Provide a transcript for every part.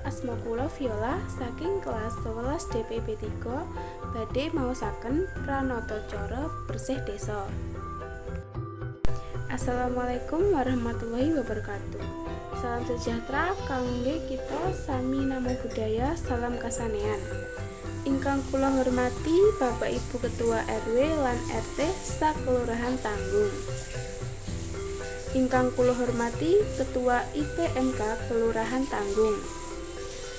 Asma kula Viola saking kelas 11 DPP 3 badhe maosaken pranatacara bersih desa. Assalamualaikum warahmatullahi wabarakatuh. Salam sejahtera kangge kita sami, namo buddhaya, salam kasanean. Ingkang kula hormati Bapak Ibu Ketua RW lan RT sakelurahan Tanggung. Ingkang kula hormati Ketua IPMK Kelurahan Tanggung.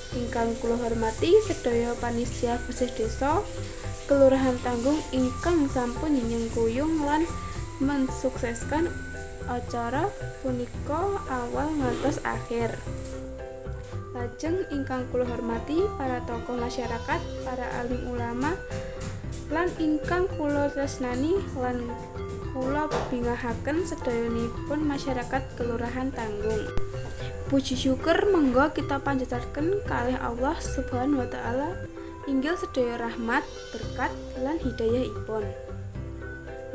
Ingkang kula hormati sedaya panitia bersih desa Kelurahan Tanggung ingkang sampun nyengkuyung lan mensukseskan acara punika awal ngantos akhir. Lajeng ingkang kula hormati para tokoh masyarakat, para alim ulama, lan ingkang kula tresnani lan kula bingahaken sedayanipun masyarakat Kelurahan Tanggung. Puji syukur monggo kita panjataken kalih Allah Subhanahu wa Taala inggil sedaya rahmat, berkat lan hidayahipun.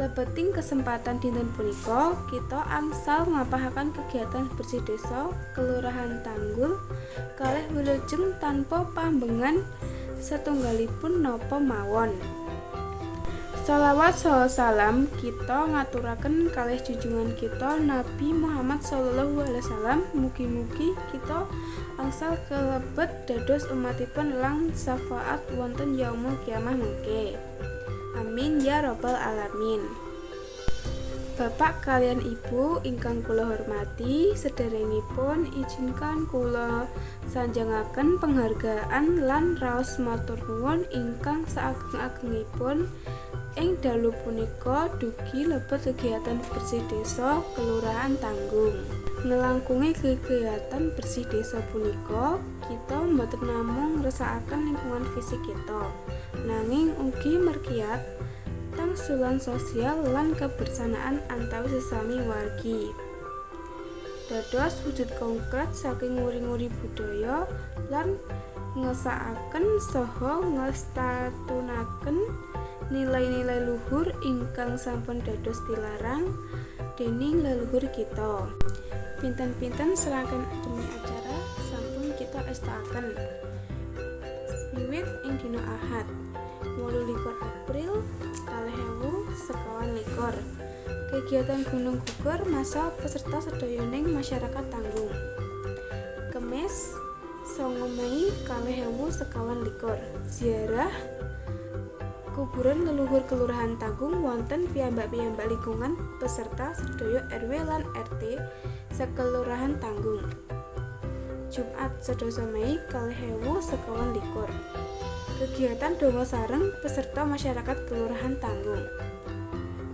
Lebeting kesempatan dinten punika kita angsal nglampahaken kegiatan bersih desa Kelurahan Tanggul kalih wilujeng tanpa pambengan setunggalipun napa mawon. Shalawat saha salam kita ngaturaken kalih junjungan kita Nabi Muhammad sallallahu alaihi wasallam. Mugi-mugi kita angsal kalebet dados umatipun lan syafaat wonten yaumul kiamah mengke. Amin ya robbal alamin. Bapak kaliyan Ibu ingkang kula hormati, sederengipun izinkan kula sanjangaken penghargaan lan raos matur nuwun ingkang saageng-agengipun ing dalu punika dugi lebet kegiatan bersih desa Kelurahan Tanggung. Ngelangkungi kegiatan bersih desa punika, kita mboten namung ngresikaken lingkungan fisik kita, nanging ugi merkiat tangsulan sosial lan kebersamaan antawis sesami wargi. Dados wujud konkret saking nguri-nguri budaya lan ngesakaken saha nglestatunaken nilai-nilai luhur ingkang sampun dados tilarang dening leluhur kita. Pinten-pinten serangkaian demi acara sampun kita estakaken. Wiwit ing dina Ahad, 28 April 2021. Kegiatan Gunung Gugur massal peserta sedayaning masyarakat Tanggung. Kemis 9 Mei 2021. Ziarah kuburan leluhur Kelurahan Tanggung wonten piyambak-piyambak lingkungan peserta sedaya RW lan RT sakelurahan Tanggung. Jumat 11 Mei 2021. Kegiatan donga sareng peserta masyarakat Kelurahan Tanggung.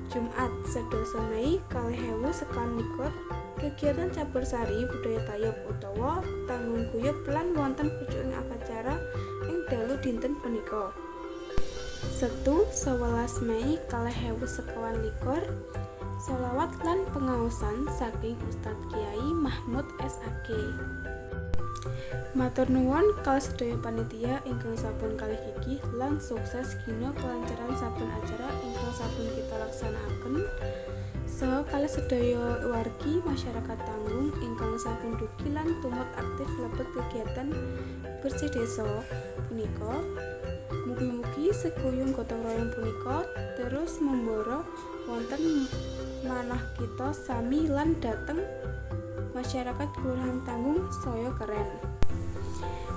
Jumat 11 Mei 2021, kegiatan campur sari budaya tayub utawa Tanggung Guyub lan wonten pucuking acara ing dalu dinten punika. Setu 11 Mei 2021, sholawat lan pengaosan saking Ustadz Kiai Mahmud SAG. Matur nuwun kalih sedaya panitia ingkang sampun kalih gigih lan sukses gina kelancaran saben acara ingkang sampun kita laksanakaken. Saha kalih sedaya wargi masyarakat Tanggung ingkang sampun dugi lan tumut aktif lebet kegiatan bersih desa punika. Mugi-mugi sekuyung gotong royong punika terus membara wonten manah kita sami lan dhateng masyarakat Kelurahan Tanggung saya keren.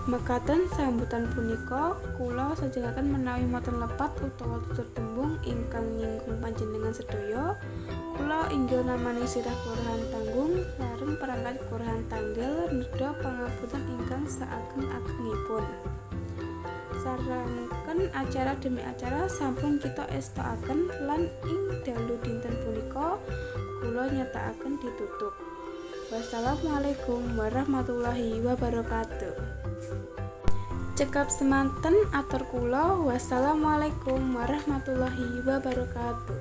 Mekaten sambutan punika kula sajengaken menawi mboten lepat utawa tutur tembung ingkang nyinggung panjenengan sedaya. Kula inggil namaning sirah Kelurahan Tanggung sareng perangkat Kelurahan Tanggel nedha pangapunten ingkang saageng-agengipun. Sarangken acara demi acara sampun kita estokaken lan ing dalu dinten punika kula nyatakaken ditutup. Wassalamualaikum warahmatullahi wabarakatuh. Cekap semanten atur kula. Wassalamualaikum warahmatullahi wabarakatuh.